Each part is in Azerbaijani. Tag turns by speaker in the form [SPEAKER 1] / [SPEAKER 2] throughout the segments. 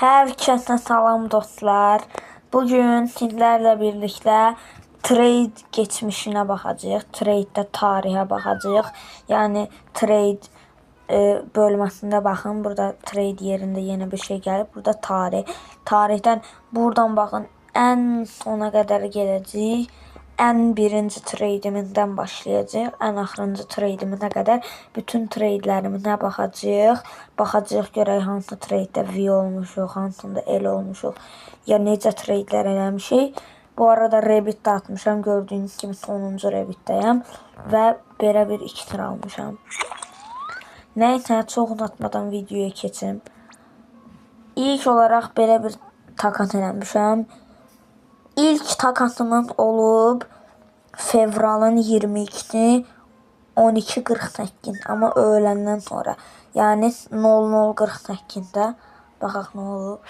[SPEAKER 1] Herkese salam dostlar. Bugün sizlerle birlikte trade geçmişine baxacağıq. Trade'də tarixə baxacağıq. Yəni trade bölməsində baxın. Burada trade yerində yeni bir şey gəlib. Burada tarix. Tarixdən buradan baxın. Ən sona qədər gələcəyik. Ən birinci trade'imizdən başlayacağıq. Ən axırıncı trade'imizə qədər bütün trade'lərimizə baxacağıq. Baxacağıq görək hansı trade'də V olmuşuq, hansında L olmuşuq, ya necə trade'lər eləmişik. Bu arada Rebit də atmışam. Gördüyünüz kimi sonuncu Rebitdəyəm və belə bir iksir almışam. Nəysə, çox uzatmadan videoya keçim. İlk olaraq belə bir takas eləmişəm. İlk takasımız olub fevralın 22-si 12:48, amma öğləndən sonra. Yəni 00:48-də. Baxaq nə olub.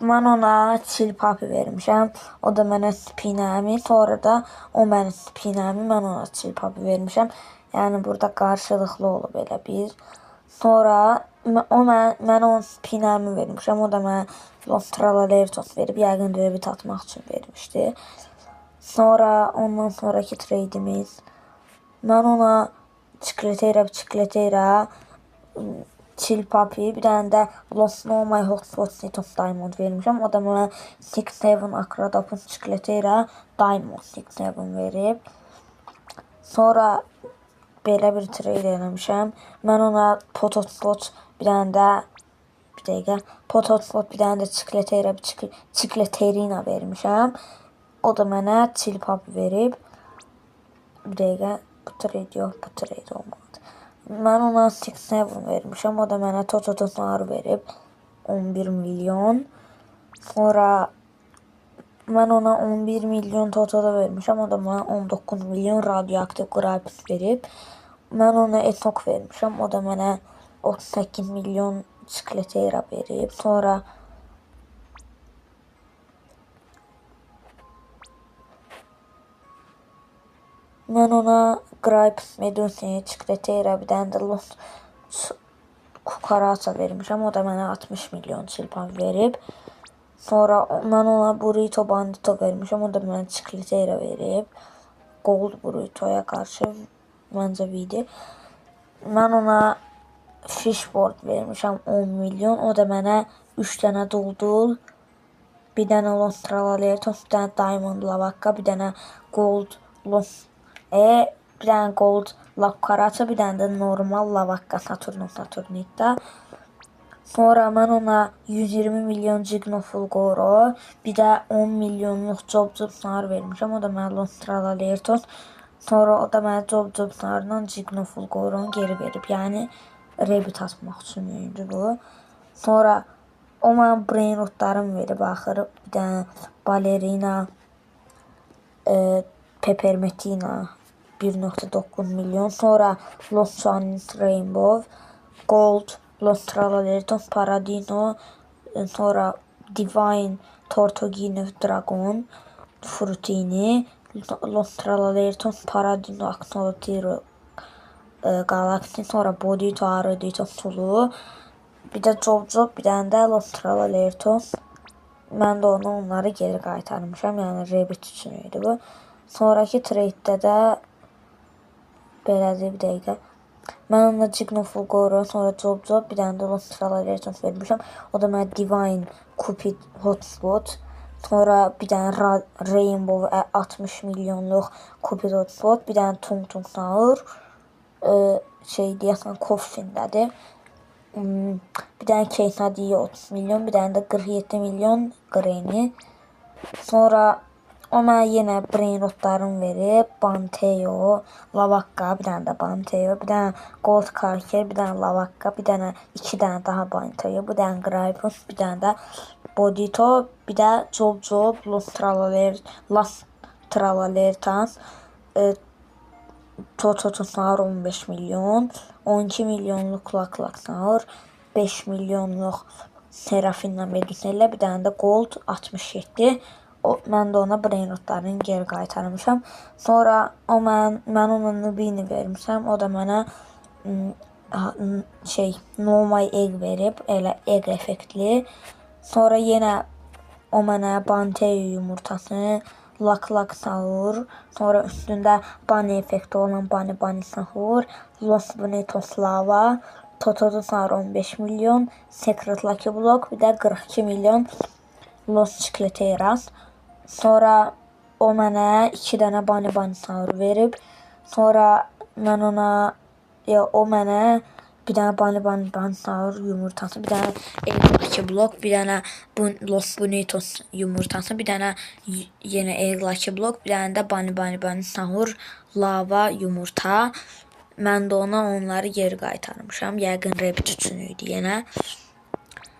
[SPEAKER 1] Mən ona Chill Papi vermişəm. O da mənə Spinami. Sonra da o mənə Spinami, mən ona Chill Papi vermişəm. Yəni burada qarşılıqlı olub elə bir. Sonra o mən ona Spinami vermişəm. O da mənə Los Tralaleritos verib. Yəqin Rebit atmaq üçün vermişdi. Sonra ondan sonraki trade'imiz. Mən ona Chicleteira, Chill Papi, bir dənə də Los No My Hotspot Citos Diamond vermişəm. O da mənə 6-7 Acrodopus Chicleteira Diamond 6-7 verib. Sonra belə bir trade eləmişəm. Mən ona Pototspot bir dənə də bir dəqiqə Pototspot bir dənə də Chicleteira Chicleterina vermişəm. O da mənə Chill Papi verib. Bir dəqiqə, bu trade yox, bu trade olmadı. Mən ona 6-7 vermişəm. O da mənə Toto Totonaru verib. 11 milyon. Sonra mən ona 11 milyon Toto da vermişəm. O da mənə 19 milyon radioaktiv Grapes verib. Mən ona Etok vermişəm. O da mənə 38 milyon Chicleteira verib. Sonra mən ona Grapes Medusa, Chicleteira, bir dənə də Los Cucaracha vermişəm. O da mənə 60 milyon Chilpan verib. Sonra mən ona Burrito Bandito vermişəm. O da mənə Chicleteira verib. Gold Burrito'ya qarşı məncə idi. Mən ona Fishboard vermişəm 10 milyon. O da mənə 3 dənə Duldul, bir dənə Los Tralaleritos, bir dənə Diamond Lavakka, bir dənə Gold Los bir dənə Gold Lapkaracha, bir dənə də normal Lavakka Saturno Saturnita. Sonra mən ona 120 milyon Cigno Fulgoro, bir də 10 milyonluq Job Job Snar vermişəm. O da mənə Los Tralaleritos. Sonra o da mənə Job Job Snarla Cigno Fulgoro'nu geri verib. Yəni Rebit atmaq üçün idi bu. Sonra o mənə Brain Rotlarım verib axırı. Bir dənə Ballerina, Peppermetina 1.9 milyon. Sonra Los Sunny Rainbow, Gold, Los Tralaleritos, Paradino, sonra Divine Tortugino Dragon, Frutini, Los Tralaleritos, Paradino, Axolotiro, Galaxy, sonra Bodito, Arodito, Sulu, bir də Job Job, bir dənə də Los Tralaleritos. Mən də onu onları geri qaytarmışam. Yəni Rebit üçün idi bu. Sonraki trade'də də belədir, bir dəqiqə. Mən ona Cigno Fulgoro, sonra Job Job, bir dənə də Los Tralaleritos vermişəm. O da mənə Divine Cupid Hotspot, sonra bir dənə Rainbow 60 milyonluq Cupid Hotspot, bir dənə Tung Tung Naur, şey deyəsən Coffindədir. Bir dənə Keysadiye 30 milyon, bir dənə də 47 milyon Granny. Sonra o mənə yenə Brain Rotlarım verib. Banteo, Lavakka, bir dənə də Banteo, bir dənə Gold Karker, bir dənə Lavakka, bir dənə, iki dənə daha Banteo, bir dənə Gripus, bir dənə də Bodito, bir də Job Job, Los Tralalertas, Toto Totonar 15 milyon, 12 milyonluq Lak Lak Naur, 5 milyonluq Serafina Medusella, bir dənə də Gold 67. Mən də ona Brain Rotlarını geri qaytarmışam. Sonra o mən ona Nubini vermişəm. O da mənə şey normal egg verib, elə egg effektli. Sonra yenə o mənə Bantey yumurtası, Lak Lak Sahur, sonra üstündə bunny effekti olan Bunny Bunny Sahur, Los Bonitos Lava, Totodu Sahur 15 milyon, Secret Lucky Block, bir də 42 milyon Los Chicleteras. Sonra o mənə 2 dənə Bunny Bunny Sahur verib. Sonra mən ona, ya o mənə bir dənə Bunny Bunny Bunny Sahur yumurtası, bir dənə Egg Lucky Block, bir dənə Los Bonitos yumurtası, bir dənə yenə Egg Lucky Block, bir dənə də Bunny Bunny Bunny Sahur lava yumurta. Mən də ona onları geri qaytarmışam. Yəqin Rabbit üçün idi yenə.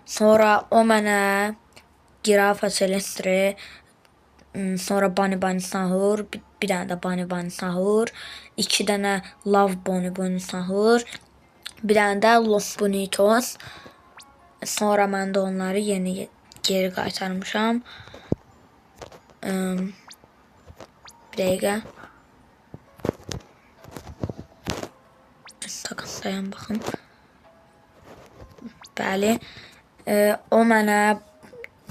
[SPEAKER 1] Sonra o mənə Girafa Celestre, sonra Bunny Bunny Sahur, bir dənə də Bunny Bunny Sahur, 2 dənə Love Bunny Bunny Sahur, bir dənə də Los Bonitos. Sonra mən də onları yeni geri qaytarmışam. Bir dəqiqə. Dayan baxım. Bəli. O mənə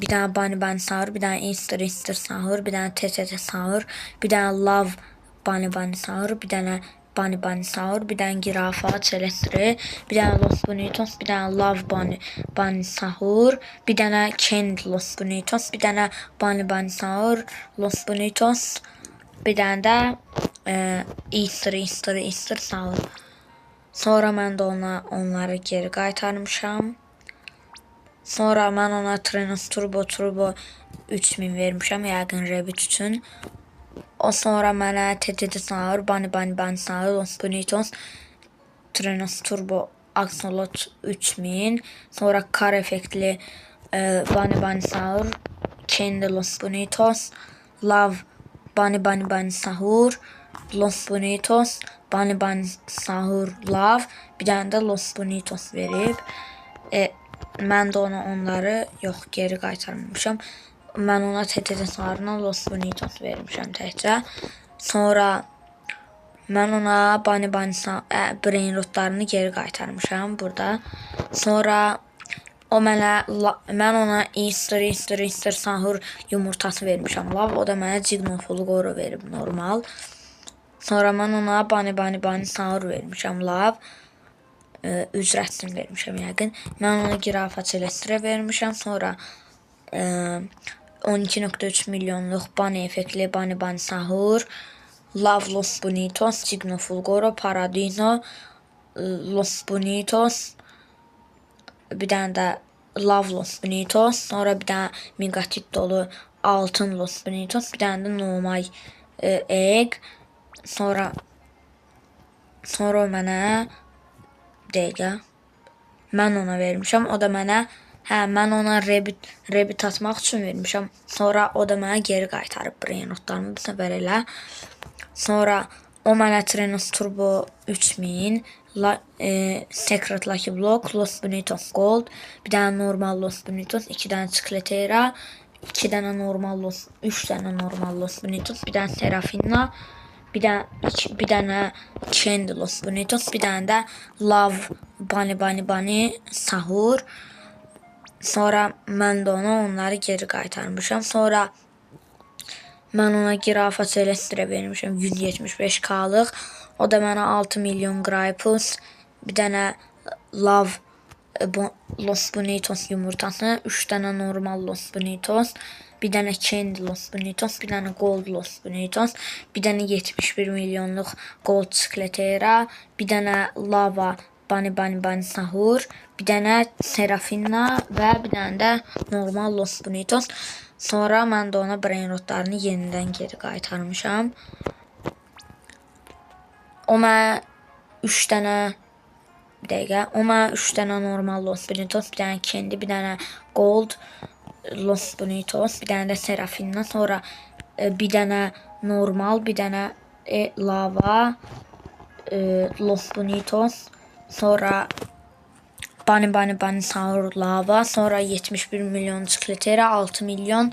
[SPEAKER 1] bir dənə Bunny Bunny Sahur, bir dənə Inster Inster Sahur, bir dənə TTT Sahur, bir dənə Love Bunny Bunny Sahur, bir dənə Bunny Bunny Sahur, bir dənə Girafa Celestre, bir dənə Los Bonitos, bir dənə Love Bunny Bunny Sahur, bir dənə Candy Los Bonitos, bir dənə Bunny Bunny Sahur, Los Bonitos, bir dənə də Easter Easter Easter Sahur. Sonra mən də ona onları geri qaytarmışam. Sonra mən ona Trenos Turbo Turbo 3000 vermişəm, yəqin Rabbit üçün. O sonra mənə TTT Sahur, Bunny Bunny Bunny Sahur, Los Bonitos, Trenos Turbo Axolot 3000, sonra kar effektli Bunny Bunny Sahur, Candy Los Bonitos, Love Bunny Bunny Bunny Sahur, Los Bonitos, Bunny Bunny Sahur Love, bir dənə də Los Bonitos verib. Mən də ona onları yox geri qaytarmamışam. Mən ona TTT Sahuruna Los Bonitos vermişəm təkcə. Sonra mən ona Bunny Bunny Brain Rotlarını geri qaytarmışam burada. Sonra o mənə mən ona Easter Easter Easter Sahur yumurtası vermişəm. Love, o da mənə Cigno Fulgoro verib normal. Sonra mən ona Bunny Bunny Bunny Sahur vermişəm. Love. Ücretsini vermişəm yəqin. Mən ona Girafa Celestre vermişəm. Sonra 12.3 milyonluq Bunny effektli Bunny Bunny Sahur, Love Los Bonitos, Cigno Fulgoro, Paradino, Los Bonitos, bir dənə də Love Los Bonitos, sonra bir dənə Megatit dolu altın Los Bonitos, bir dənə də normal egg. Sonra o mənə dəqiqə mən ona vermişəm. O da mənə, hə, mən ona Rabbit atmaq üçün vermişəm. Sonra o da mənə geri qaytarıb brain rotlarımı bu səfər elə. Sonra o mənə Trenos Turbo 3000, Secret Lucky Block, Los Bonitos Gold, bir dənə normal Los Bonitos, 2 dənə Chicletera, 2 dənə normal Los, 3 dənə normal Los Bonitos, bir dənə Serafina, bir dənə Candy Los Bonitos, bir dənə də Love Bunny Bunny Bunny Sahur. Sonra mən də ona onları geri qaytarmışam. Sonra mən ona Girafa Celestre vermişəm 175k-lıq. O da mənə 6 milyon Gripus, bir dənə Love Los Bonitos yumurtası, 3 dənə normal Los Bonitos, bir dənə Candy Los Bonitos, bir dənə Gold Los Bonitos, bir dənə 71 milyonluq Gold Chicletera, bir dənə Lava Bunny Bunny Bunny Sahur, bir dənə Serafina və bir dənə də normal Los Bonitos. Sonra mən də ona brain rotlarını yenidən geri qaytarmışam. O mənə 3 dənə bir dəqiqə. O mənə 3 dənə normal Los Bonitos, bir dənə Candy, bir dənə Gold Los Bonitos, bir dənə də Serafina, sonra bir dənə normal, bir dənə Lava Los Bonitos, sonra Bunny Bunny Bunny Sahur Lava, sonra 71 milyon Chicletera, 6 milyon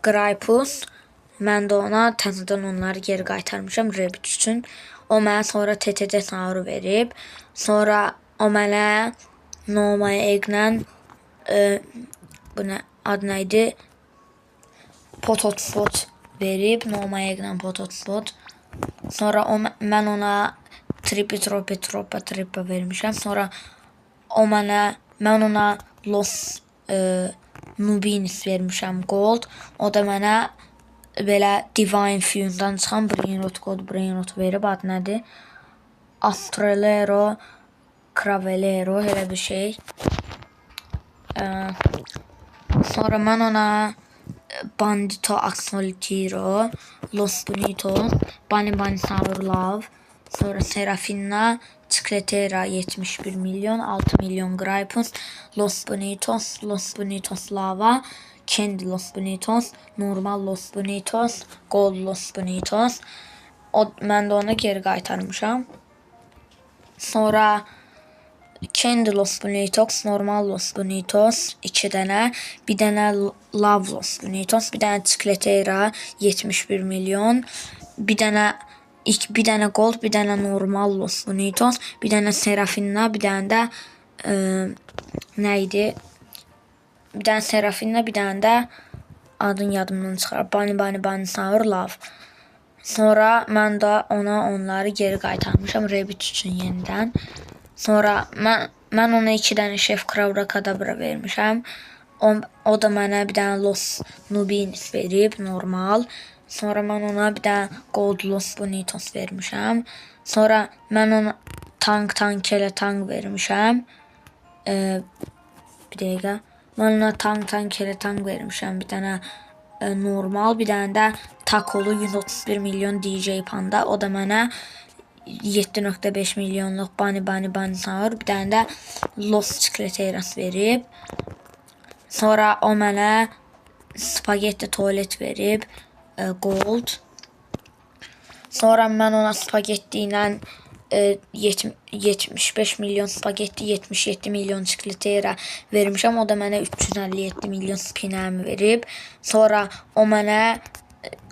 [SPEAKER 1] Gripus. Mən də ona təzədən onları geri qaytarmışam Rabbit üçün. O mənə sonra TTT Sahuru verib. Sonra o O mənə normal egglə bu nə, adı nə idi? Potot spot verib, normal egglə potot spot. Sonra mən ona tripi tropi tropa tripa vermişəm. Sonra o mənə, mən ona Los Nubinis vermişəm gold. O da mənə belə Divine Fune'dan çıxan Brainrot God Brainrot verib. Adı nədir? Astrolero Cravelero elə bir şey. Sonra mən ona Bandito Axoltiro, Los Bonitos, Bunny Bunny Sour Love, sonra Serafina, Chicletera 71 milyon, 6 milyon Gripus, Los Bonitos, Los Bonitos Lava, Candy Los Bonitos, Normal Los Bonitos, Gold Los Bonitos. Mən də ona geri qaytarmışam. Sonra Candy Los Bonitos, Normal Los Bonitos 2 dənə, bir dənə Love Los Bonitos, bir dənə Chicletera 71 milyon, bir dənə bir dənə Gold, bir dənə Normal Los Bonitos, bir dənə Serafina, bir dənə də nə idi? Bir dənə Serafina, bir dənə də adın yadımdan çıxar. Bunny Bunny Bunny Sour Love. Sonra mən də ona onları geri qaytarmışam Rabbit üçün yenidən. Sonra mən ona 2 dənə Şef Kravrakadabra vermişəm. O da mənə bir dənə Los Nubinis verib, normal. Sonra mən ona bir dənə Gold Los Bonitos vermişəm. Sonra mən ona Tank Tank Kele Tank vermişəm. Bir dəqiqə. Mən ona Tank Tank Kele Tank vermişəm. Bir dənə normal, bir dənə də Takolu 131 milyon DJ Panda. O da mənə 7.5 milyonluq Bunny Bunny Bunny Sour, bir dənə də Los Chicleteras verib. Sonra o mənə spagetti tualet verib, gold. Sonra mən ona spagetti ilə 75 milyon spagetti, 77 milyon Chicletera vermişəm. O da mənə 357 milyon spinəm verib. Sonra o mənə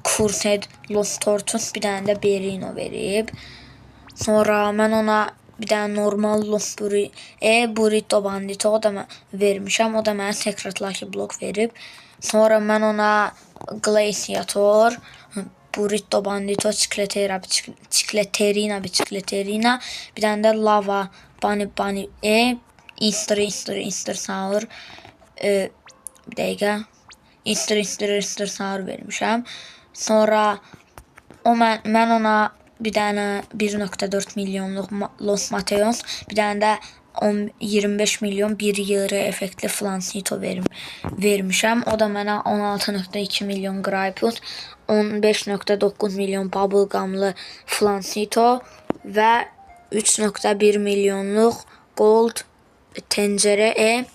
[SPEAKER 1] Cursed Los Tortus, bir dənə də Berino verib. Sonra mən ona bir dənə normal Los Burrito Bandito o da mən vermişəm. O da mənə Secret Lucky Block verib. Sonra mən ona Glaciator, Burrito Bandito, Chicletera, Chicleterina, Bicicleterina, bir dənə də Lava, Bunny Bunny Easter, Easter, Easter Sour, bir dəqiqə, Easter, Easter, Easter Sour vermişəm. Sonra o mən ona bir dənə 1.4 milyonluq Los Mateos, bir dənə də 25 milyon 1 YR effektli Flansito vermişəm. O da mənə 16.2 milyon Gripus, 15.9 milyon Bubblegumlı Flansito və 3.1 milyonluq Gold tencere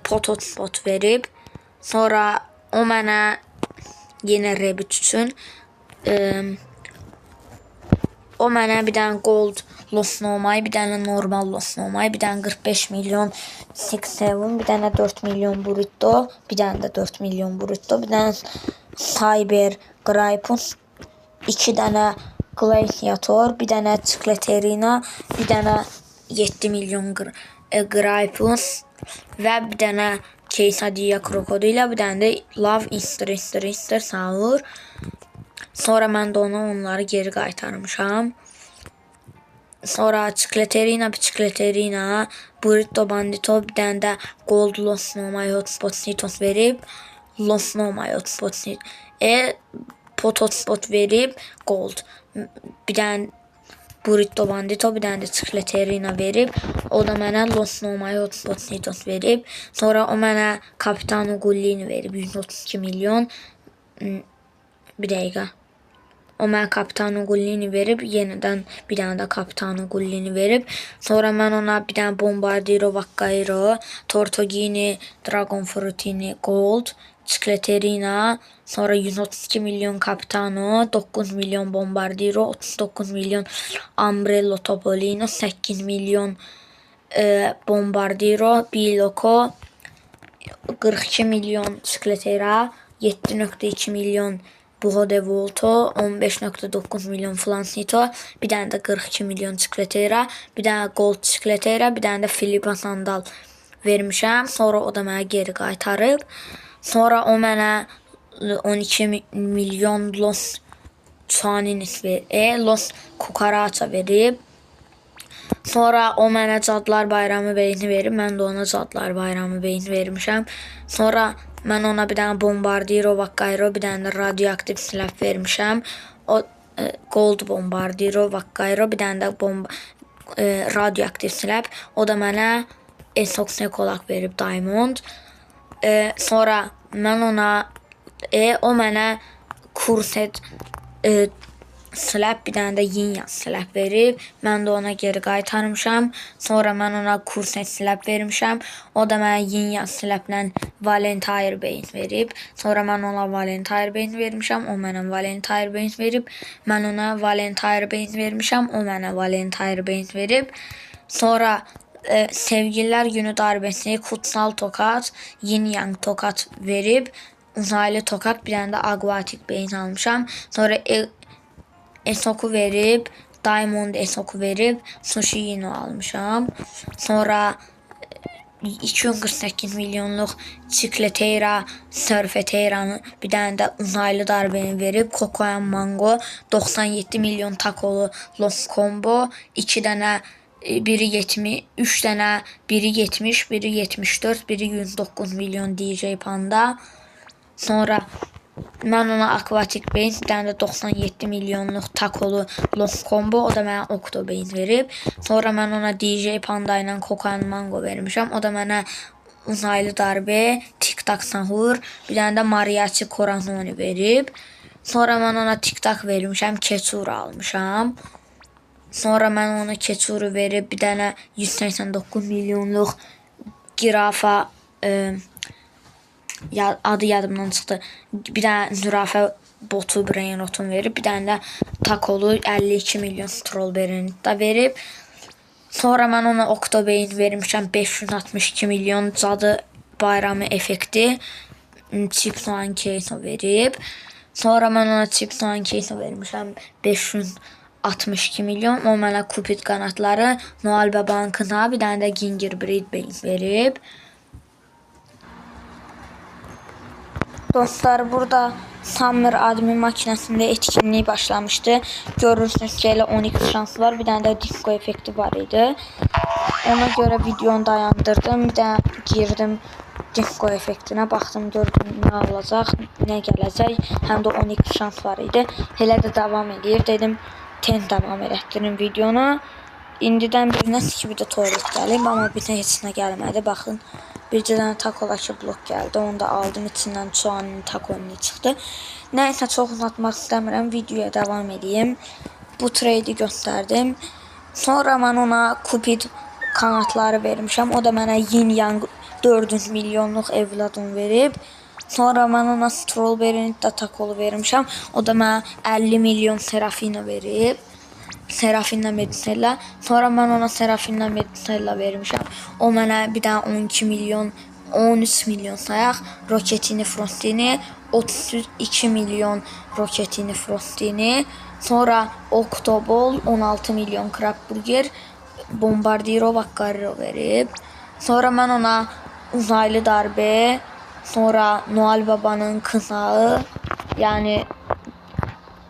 [SPEAKER 1] Potot Spot verib. Sonra o mənə yenə Rabbit üçün o mənə bir dənə Gold Los Nomay, bir dənə Normal Los Nomay, bir dənə 45 milyon 6-7, bir dənə 4 milyon Burrito, bir dənə də 4 milyon Burrito, bir dənə Cyber Gripus, 2 dənə Glaciator, bir dənə Chicleterina, bir dənə 7 milyon Gripus və bir dənə Quesadilla Krokodila, bir dənə də Love Easter, Easter, Easter Sour. Sonra mən də ona onları geri qaytarmışam. Sonra Chicleterina, Bicicleterina, Burrito Bandito, bir dənə də Gold Los Nomay Hotspot Citos verib. Los Nomay Hotspot Potot Spot verib, Gold. Bir dənə Burrito Bandito, bir dənə də Chicleterina verib. O da mənə Los Nomay Hotspot Citos verib. Sonra o mənə Capitano Gullini verib, 132 milyon. Bir dəqiqə. O mənə Capitano Gullini verib, yenidən bir dənə də Capitano Gullini verib. Sonra mən ona bir dənə Bombardiro Vaccairo, Tortogini, Dragon Fruitini Gold, Chicleterina, sonra 132 milyon Capitano, 9 milyon Bombardiro, 39 milyon Umbrello Topolino, 8 milyon Bombardiro, Biloco, 42 milyon Chicletera, 7.2 milyon Buho de Volto, 15.9 milyon Flansito, bir dənə də 42 milyon Chicleteira, bir dənə Gold Chicleteira, bir dənə də Filipa Sandal vermişəm. Sonra o da mənə geri qaytarıb. Sonra o mənə 12 milyon Los Chuaninis Los Cucaracha verib. Sonra o mənə Cadılar Bayramı beyni verib. Mən də ona Cadılar Bayramı beyni vermişəm. Sonra mən ona bir dənə Bombardiro Vaccaro, bir dənə də radioaktiv silah vermişəm. O Gold Bombardiro Vaccaro, bir dənə də radioaktiv silah. O da mənə Esox Nekolak verib Diamond. Sonra mən ona o mənə Kurset silah, bir dənə də Yin Yang silah verib. Mən də ona geri qaytarmışam. Sonra mən ona Kurset silah vermişəm. O da mənə Yin Yang silahla Valentine beyin verib. Sonra mən ona Valentine beyin vermişəm. O mənə Valentine beyin verib. Mən ona Valentine beyin vermişəm. O mənə Valentine beyin verib. Sonra Sevgililər Günü darbesi, Kutsal Tokat, Yin Yang Tokat verib. Uzaylı Tokat, bir dənə də Aquatic beyin almışam. Sonra Esoku verib, Diamond Esoku verib, Sushi Inu almışam. Sonra 248 milyonluq Chicleteira, Surfeteira'nı, bir dənə də uzaylı darbeni verib, Cocoa Mango, 97 milyon takolu Los Combo, 2 dənə biri 70, 3 dənə, biri 70, biri 74, biri 109 milyon DJ Panda. Sonra mən ona Aquatic Beyin, bir dənə də 97 milyonluq takolu Los Combo, o da mənə Octo Beyin verib. Sonra mən ona DJ Panda ilə Cocoa Mango vermişəm. O da mənə uzaylı darbe, Tik Tak Sahur, bir dənə də Mariachi Corazoni verib. Sonra mən ona Tik Tak vermişəm, Ketsura almışam. Sonra mən ona Ketsuru verib, bir dənə 189 milyonluq Girafa, adı yadımdan çıxdı. Bir dənə zürafə botu Brainrotun verib, bir dənə də takolu 52 milyon Strawberry da verib. Sonra mən ona Octobeyin vermişəm 562 milyon Cadı Bayramı effekti Chipsoan Keyso verib. Sonra mən ona Chipsoan Keyso vermişəm 562 milyon. O mənə Cupid qanatları, Noel Babanın kınağı, bir dənə də Gingerbread Beyin verib. Dostlar, burada Summer admin makinəsində etkinlik başlamışdı. Görürsünüz ki, elə 12 şans var. Bir dənə də disco effekti var idi. Ona görə videonu dayandırdım. Bir də girdim disco effektinə. Baxdım, gördüm nə olacaq, nə gələcək. Həm də 12 şans var idi. Elə də davam edir. Dedim, tez davam elətdirim videonu. İndidən birinə ki, bir də tualet gəlib, amma bir də heç nə gəlmədi. Baxın, bir dənə takolaki blok gəldi. Onu da aldım. İçindən Chuan'ın takonini çıxdı. Nəysə, çox uzatmaq istəmirəm. Videoya davam edeyim. Bu trade'i göstərdim. Sonra mən ona Cupid kanatları vermişəm. O da mənə Yin Yang 400 milyonluq evladını verib. Sonra mən ona Strawberry də takolu vermişəm. O da mənə 50 milyon Serafina verib. Serafina Medusella. Sonra mən ona Serafina Medusella vermişəm. O mənə bir dənə 12 milyon, 13 milyon sayaq Roketini Frostini, 32 milyon Roketini Frostini. Sonra Octobol 16 milyon Crab Burger, Bombardiro Vaccarro verib. Sonra mən ona uzaylı darbe, sonra Noel Babanın kınağı, yəni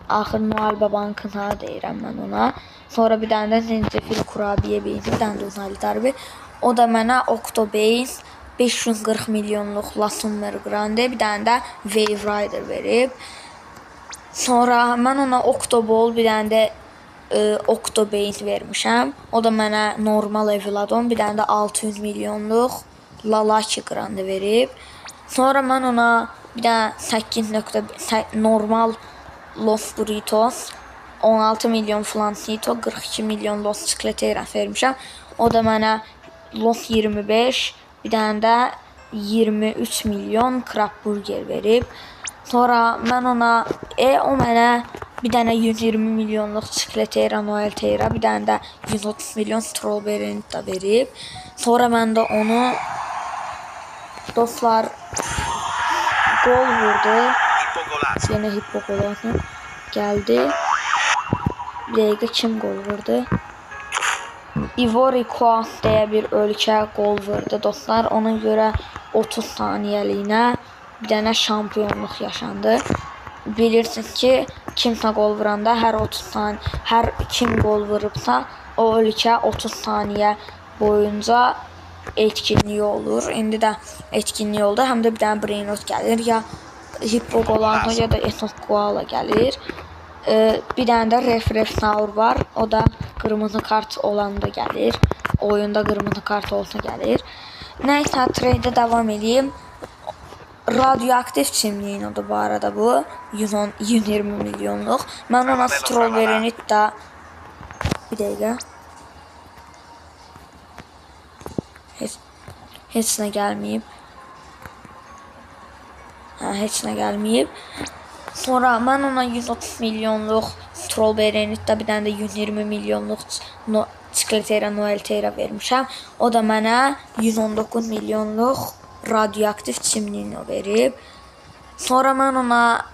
[SPEAKER 1] axır Noel Babanın kınağı deyirəm mən ona. Sonra bir dənə də zencefil kurabiyə beyni, bir dənə də uzaylı darbe. O da mənə Octobase 540 milyonluq La Summer Grande, bir dənə də Wave Rider verib. Sonra mən ona Octobol, bir dənə də Octobase vermişəm. O da mənə normal Eviladon, bir dənə də 600 milyonluq Lalaki Grande verib. Sonra mən ona bir dənə 8 normal Los Burritos, 16 milyon Flansito, 42 milyon Los Chicleteira vermişəm. O da mənə Los 25, bir dənə də 23 milyon Crab Burger verib. Sonra mən ona, o mənə bir dənə 120 milyonluq Chicleteira Noel Teira, bir dənə də 130 milyon Strawberry da verib. Sonra mən də onu, dostlar, gol vurdu. Yenə Hippo Koala gəldi. Bir dəqiqə kim qol vurdu? Ivory Coast deyə bir ölkə qol vurdu dostlar. Ona görə 30 saniyəliyinə bir dənə şampionluq yaşandı. Bilirsiniz ki, kimsə qol vuranda hər 30 saniyə, hər kim qol vurubsa, o ölkə 30 saniyə boyunca etkinliyi olur. İndi də etkinliyi oldu. Həm də bir dənə Brainrot gəlir. Ya Hippo Koala ya da Ethos Koala gəlir. Bir dənə də Ref Saur var. O da qırmızı kart olanda gəlir. Oyunda qırmızı kart olsa gəlir. Nəysə, trade-ə davam edeyim. Radioaktiv çimliyin odur bu arada bu. 110-120 milyonluq. Mən ona Strawberry-ni də bir dəqiqə. Heç nə gəlməyib. Hə, heç nə gəlməyib. Sonra mən ona 130 milyonluq Strawberry-ni də bir dənə də 120 milyonluq Chicletera Noeltera vermişəm. O da mənə 119 milyonluq radioaktiv çimliyini verib. Sonra mən ona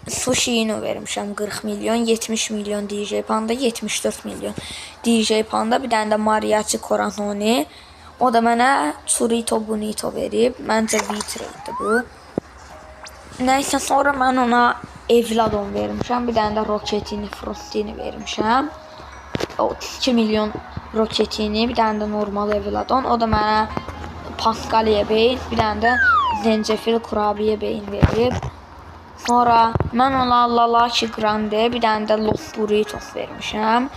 [SPEAKER 1] Sushi-ni vermişəm 40 milyon, 70 milyon DJ Panda, 74 milyon DJ Panda, bir dənə də Mariachi Corazoni. O da mənə Churrito Bonito verib. Məncə V-Trade-dir bu. Nəysə, sonra mən ona Evladon vermişəm. Bir dənə də Roketini, Frostini vermişəm. 32 milyon Roketini, bir dənə də normal Evladon. O da mənə Pascaliyə beyin, bir dənə də Zencefil kurabiyə beyin verib. Sonra mən ona Lalaki Grande, bir dənə də Los Burritos vermişəm.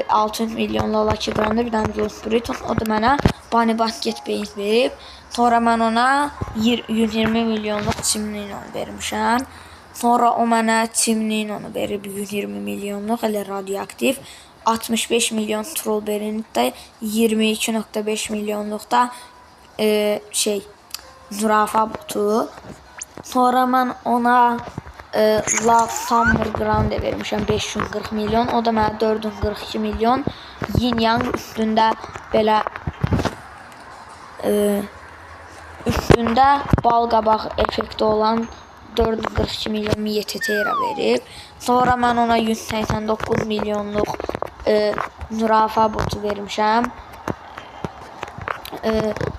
[SPEAKER 1] 6 milyon Lalaki Grande, bir dənə də Los Burritos. O da mənə Bunny Basket beyin verib. Sonra mən ona 120 milyonluq Chimnino vermişəm. Sonra o mənə Chimnino verib 120 milyonluq, elə radioaktiv. 65 milyon Strawberry-ni də 22.5 milyonluq da zürafa botu. Sonra mən ona La Summer Grande vermişəm 540 milyon. O da mənə 442 milyon. Yin Yang üstündə belə üstündə bal qabaq effekti olan 442 milyon Mietetera verib. Sonra mən ona 189 milyonluq zürafa botu vermişəm.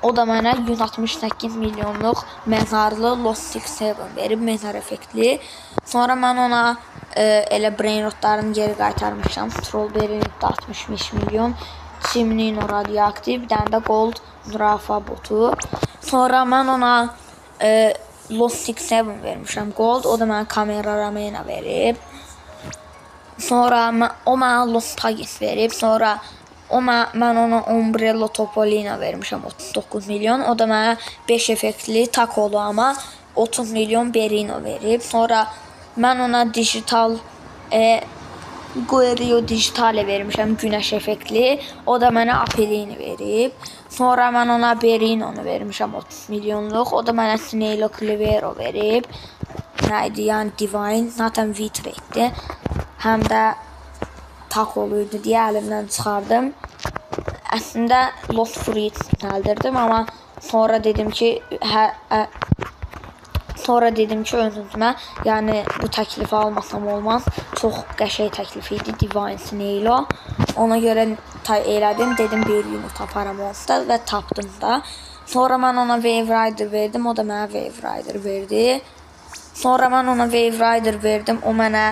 [SPEAKER 1] O da mənə 168 milyonluq mezarlı Lost Six Seven verib, mezar effektli. Sonra mən ona elə Brainrotlarını geri qaytarmışam. Strawberry-ni də 65 milyon, Chimnino radioaktiv, bir dənə də Gold zürafa botu. Sonra mən ona Lost Six Seven vermişəm Gold, o da mənə Kamera Ramena verib. Sonra o mənə Lost Pagis verib. Sonra mən ona Umbrello Topolino vermişəm 39 milyon. O da mənə 5 effektli Takolu amma 30 milyon Berino verib. Sonra mən ona digital Guerrio Digitale vermişəm günəş effektli. O da mənə Apelini verib. Sonra mən ona Berino'nu vermişəm 30 milyonluq. O da mənə Snailo Clivero verib. Nə idi? Yəni Divine. Zaten V-Trade-dir. Həm də Takolu idi deyə əlimdən çıxardım. Əslində Lost Fruit əldirdim, amma sonra dedim ki, öz-özümə, yəni bu təklifi almasam olmaz. Çox qəşəng təklif idi Divine Snailo. Ona görə elədim, dedim Berino taparam onsuz və tapdım da. Sonra mən ona Wave Rider verdim, o da mənə Wave Rider verdi. Sonra mən ona Wave Rider verdim, o mənə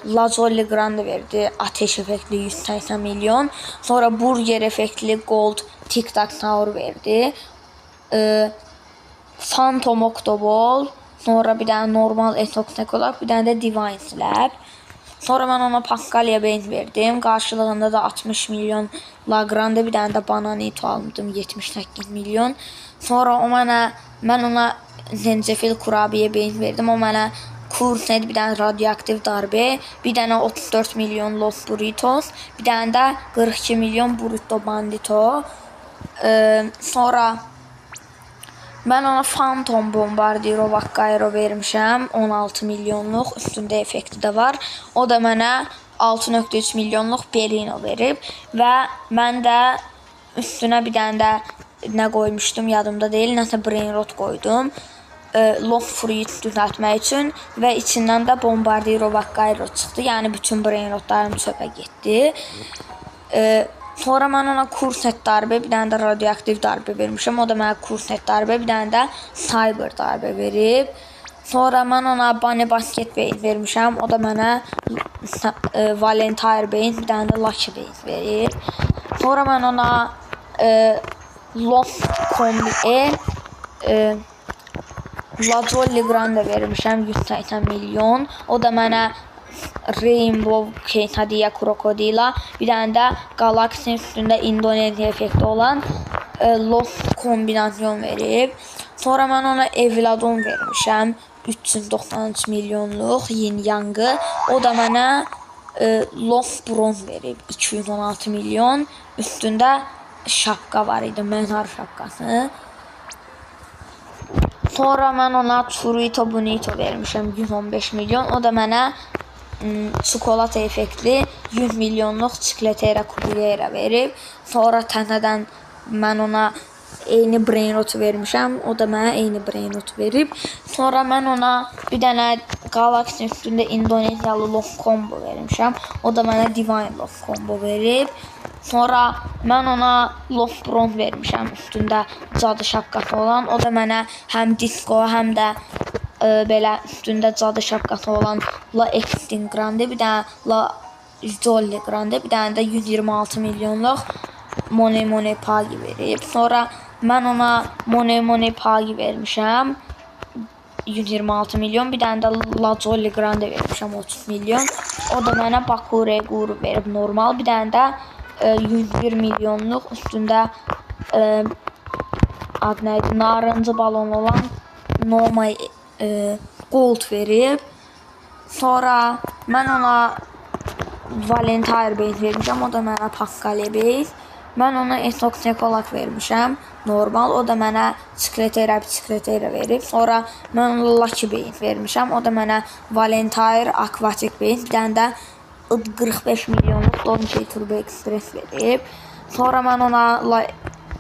[SPEAKER 1] La Jolly Grande verdi, ateş effektli 180 milyon. Sonra Burger effektli Gold Tic Tac Sour verdi. Phantom Octoball, sonra bir dənə normal Etox olaraq, bir dənə də Divine Slab. Sonra mən ona Pascalia Beyin verdim. Qarşılığında da 60 milyon La Grande, bir dənə də Bananito aldım 78 milyon. Sonra o mənə, mən ona Zencefil kurabiyə beyin verdim. O mənə Kurnet, bir dənə radioaktiv darbe, bir dənə 34 milyon Los Burritos, bir dənə də 42 milyon Burrito Bandito. Sonra mən ona Phantom Bombardiro Vaccaro vermişəm, 16 milyonluq, üstündə effekti də var. O da mənə 6.3 milyonluq Berino verib və mən də üstünə bir dənə də nə qoymuşdum, yadımda deyil, nəsə Brainrot qoydum. Long Fruit düzəltmək üçün və içindən də Bombardiro Vaccaro çıxdı. Yəni bütün brainrotlarım çöpə getdi. Sonra mən ona Kurset darbə, bir dənə də radioaktiv darbə vermişəm. O da mənə Kurset darbə, bir dənə də Cyber darbə verib. Sonra mən ona Bunny Basket Beyin vermişəm. O da mənə Valentine Beyin, bir dənə də Lucky Beyin verib. Sonra mən ona Long Kombi La Jolly Grande vermişəm 180 milyon. O da mənə Rainbow Quesadilla Krokodila, bir dənə də Galaxy üstündə Indoneziya effekti olan Lost kombinasyon verib. Sonra mən ona Evladon vermişəm 393 milyonluq Yin Yang'ı. O da mənə Lost Bronze verib 216 milyon. Üstündə şapka var idi, mənar şapkası. Sonra mən ona Churrito Bonito vermişəm 115 milyon. O da mənə çikolata effektli 100 milyonluq Chicletera Cubilera verib. Sonra təzədən mən ona eyni brainrot vermişəm. O da mənə eyni brainrot verib. Sonra mən ona bir dənə Galaxy üstündə İndoneziyalı Long Combo vermişəm. O da mənə Divine Long Combo verib. Sonra mən ona Lost Bronze vermişəm, üstündə cadı şapkası olan. O da mənə həm disco, həm də belə üstündə cadı şapkası olan La Extin Grande, bir dənə La Jolly Grande, bir dənə də 126 milyonluq Money Money Pagi verib. Sonra mən ona Money Money Pagi vermişəm 126 milyon, bir dənə də La Jolly Grande vermişəm 30 milyon. O da mənə Bakure Guru verib normal, bir dənə də 101 milyonluq üstündə ad nə idi, narıncı balon olan normal gold verib. Sonra mən ona Valentine Base vermişəm, o da mənə Pascal Base. Mən ona Esok Sekolak vermişəm normal, o da mənə Chicletera Chicletera verib. Sonra mən ona Lucky Base vermişəm, o da mənə Valentine Aquatic Base, bir dənə də 45 milyonluq Donkey Turbo Express verib. Sonra mən ona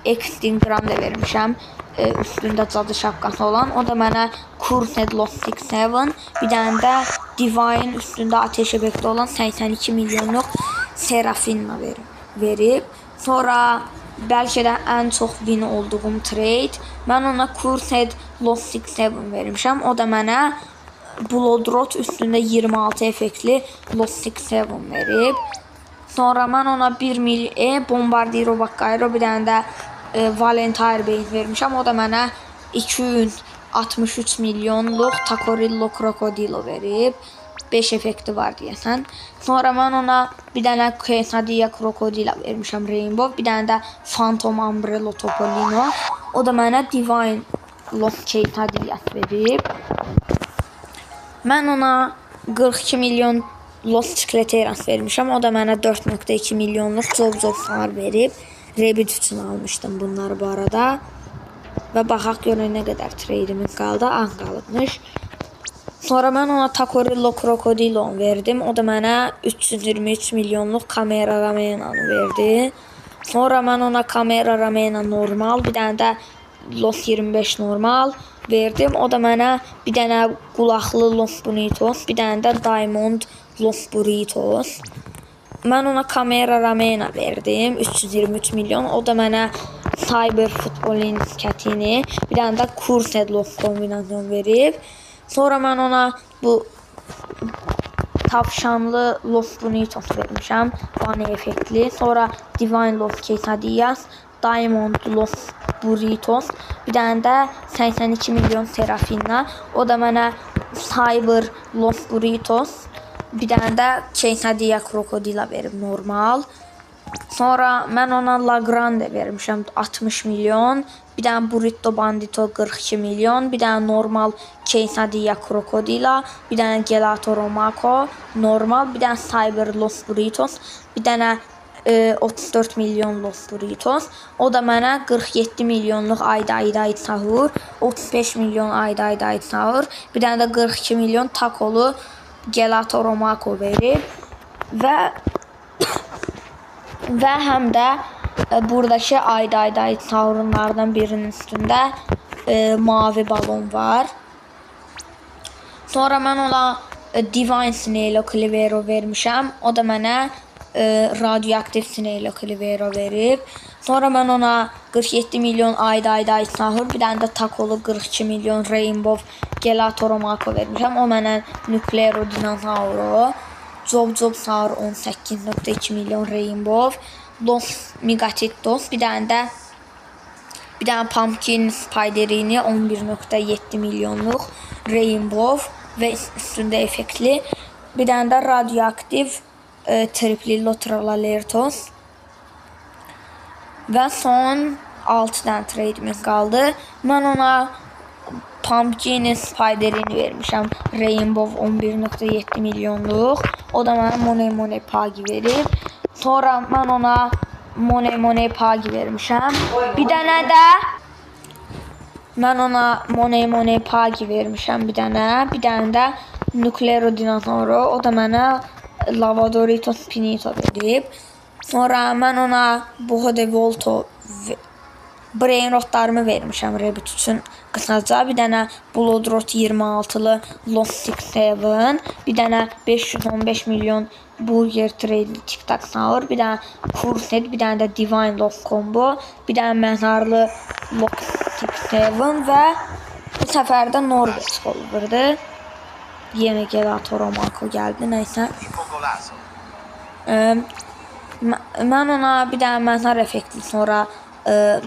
[SPEAKER 1] Extin Grande vermişəm, üstündə cadı şapkası olan. O da mənə Cursed Lost 7, bir dənə də Divine üstündə ateş effekti olan 82 milyonluq Serafina verib. Sonra bəlkə də ən çox win olduğum trade, mən ona Cursed Lost 7 vermişəm. O da mənə Bloodrot üstündə 26 effektli Lost 7 verib. Sonra mən ona 1 milyon Bombardiro Vaccaro, bir dənə də Valentine Base vermişəm. O da mənə 263 milyonluq Tacorillo Krokodilo verib. 5 effekti var deyəsən. Sonra mən ona bir dənə Quesadilla Krokodila vermişəm Rainbow, bir dənə də Phantom Umbrello Topolino. O da mənə Divine Lost Quesadilla verib. Mən ona 42 milyon Lost Chicleteras vermişəm. O da mənə 4.2 milyonluq Job Star verib. Rebit üçün almışdım bunları bu arada. Və baxaq görək nə qədər trade'imin qaldı. Az qalıbmış. Sonra mən ona Tacorillo Krokodilo verdim. O da mənə 323 milyonluq Kamera Ramena'nı verdi. Sonra mən ona Kamera Ramena normal, bir dənə də Lost 25 normal verdim. O da mənə bir dənə qulaqlı Los Bonitos, bir dənə də Diamond Los Burritos. Mən ona Kamera Ramena verdim 323 milyon. O da mənə Cyber Futbolin kətini, bir dənə də Cursed Los kombinasyon verib. Sonra mən ona bu tavşanlı Los Bonitos vermişəm, Bunny effektli. Sonra Divine Los Quesadillas, Diamond Los Burritos, bir dənə də 82 milyon Serafina. O da mənə Cyber Los Burritos, bir dənə də Quesadilla Krokodila verib normal. Sonra mən ona La Grande vermişəm 60 milyon, bir dənə Burrito Bandito 42 milyon, bir dənə normal Quesadilla Krokodila, bir dənə Gelato Romako normal, bir dənə Cyber Los Burritos, bir dənə 34 milyon Los Burritos. O da mənə 47 milyonluq Ayda Ayda Ayda Sahur, 35 milyon Ayda Ayda Ayda Sahur, bir dənə də 42 milyon Takolu Gelato Romako verib. Və həm də buradakı Ayda Ayda Ayda Sahurunlardan birinin üstündə mavi balon var. Sonra mən ona Divine Snail Clivero vermişəm. O da mənə radioaktiv Snail Clivero verib. Sonra mən ona 47 milyon Ayda Ayda Sahur, bir dənə də Takolu 42 milyon Rainbow Gelato Romako vermişəm. O mənə Nuclero Dinosauro, Job Job Sahur 18.2 milyon Rainbow, Los Migatitos, bir dənə də Pumpkin Spiderini 11.7 milyonluq Rainbow və üstündə effektli. Bir dənə də radioaktiv Triplillo Tralalertos. Və son 6 dənə trade'imiz qaldı. Mən ona Pumpkin Spiderini vermişəm. Rainbow 11.7 milyonluq. O da mənə Money Money Pagi verib. Sonra mən ona Money Money Pagi vermişəm. Bir dənə də mən ona Money Money Pagi vermişəm bir dənə. Bir dənə də Nuclero Dinosauro. O da mənə Lavadoritos Pinito verib. Sonra mən ona Boho de Volto Brainrotlarımı vermişəm Rabbit üçün qısaca. Bir dənə Bloodrot 26-lı Lost 67, bir dənə 515 milyon Burger Trade TikTok Sour, bir dənə Cursed, bir dənə də Divine Lock Combo, bir dənə Mənarlı Lock 67 və bu səfər də Norveç Golver'dı. Yenə Gelato Romako gəldi, nəysə. Mən ona bir dənə mənar effektli, sonra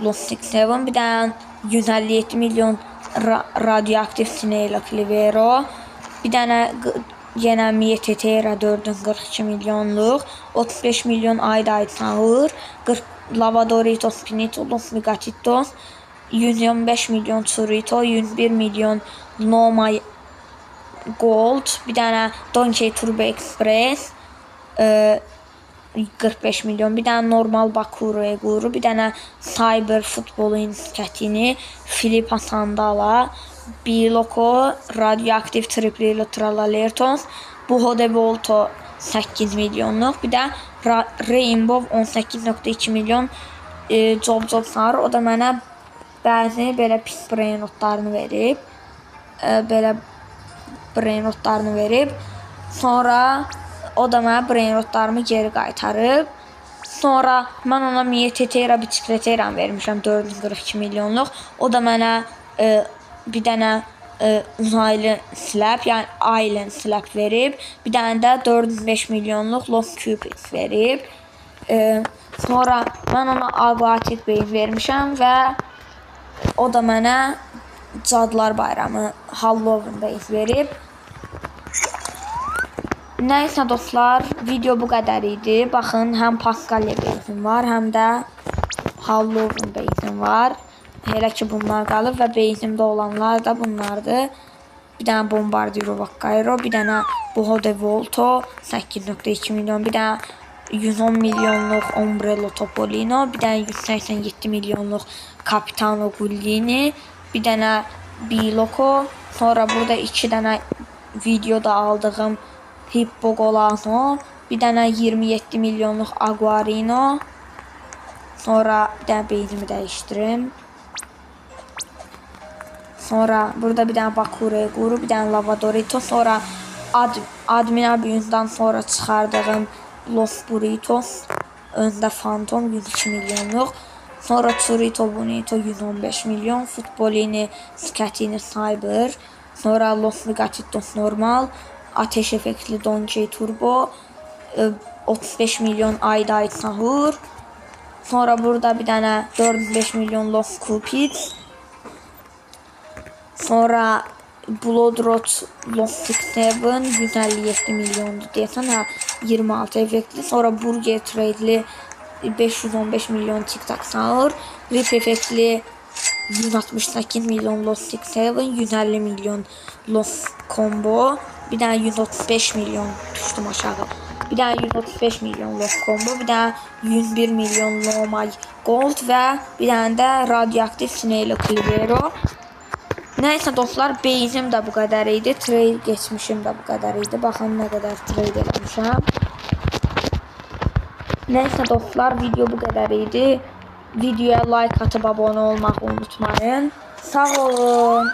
[SPEAKER 1] Lost 67, bir dənə 157 milyon radioaktiv Snail Clivero, bir dənə yenə Mietetera 4-ün 42 milyonluq, 35 milyon Ayda Sahur, 40 Lavadoritos Pinito, Los Migatitos, 125 milyon Churrito, 101 milyon Noma Gold, bir dənə Donkey Turbo Express, 45 milyon, bir dənə normal Bakuro Eguru, bir dənə Cyber Futbolun skətini, Filipa Sandala, Biloko, Radioaktiv Triplilo Tralalertos, Buho de Volto 8 milyonluq, bir də Rainbow 18.2 milyon Job Job Sar. O da mənə bəzi belə pis brainrotlarını verib. Belə brainrotlarını verib. Sonra o da mənə brainrotlarımı geri qaytarıb. Sonra mən ona Mietetera bisikletera vermişəm 442 milyonluq. O da mənə bir dənə uzaylı slap, yəni Island slap verib. Bir dənə də 405 milyonluq Lost Cupid verib. Sonra mən ona Aquatic Base vermişəm və o da mənə Cadılar Bayramı Halloween Base verib. Nəysə dostlar, video bu qədər idi. Baxın, həm Paskalya Base'im var, həm də Halloween Base'im var. Elə ki bunlar qalıb və base'imdə olanlar da bunlardır. Bir dənə Bombardiro Vaccaro, bir dənə Boho de Volto 8.2 milyon, bir dənə 110 milyonluq Ombrello Topolino, bir dənə 187 milyonluq Capitano Gullini, bir dənə Biloko. Sonra burada 2 dənə videoda aldığım Hippogolano, bir dənə 27 milyonluq Aguarino. Sonra bir dənə beynimi dəyişdirim. Sonra burada bir dənə Bakuro Eguru, bir dənə Lavadorito. Sonra Admin Abuse'dan sonra çıxardığım Los Burritos, öndə Phantom 102 milyonluq. Sonra Churrito Bonito 115 milyon, Futbolini, Skatini Cyber. Sonra Los Migatitos normal, Ateş effektli Donkey Turbo, 35 milyon Ayda Sahur. Sonra burada bir dənə 405 milyon Los Cupid. Sonra Bloodrot Lost 67 157 milyondu deyəsən, hə, 26 effektli. Sonra Burger Trade'li 515 milyon TikTok Sahur, Rip effektli 168 milyon Lost 67, 150 milyon Lost Combo, bir dənə 135 milyon düşdüm aşağı. Bir dənə 135 milyon Lost Combo, bir dənə 101 milyon Normal Gold və bir dənə də Radioaktiv Snail Clivero. Nəysə dostlar, beynim də bu qədər idi, trade geçmişim də bu qədər idi. Baxın nə qədər trade eləmişəm. Nəysə dostlar, video bu qədər idi. Videoya like atıb abunə olmağı unutmayın. Sağ olun.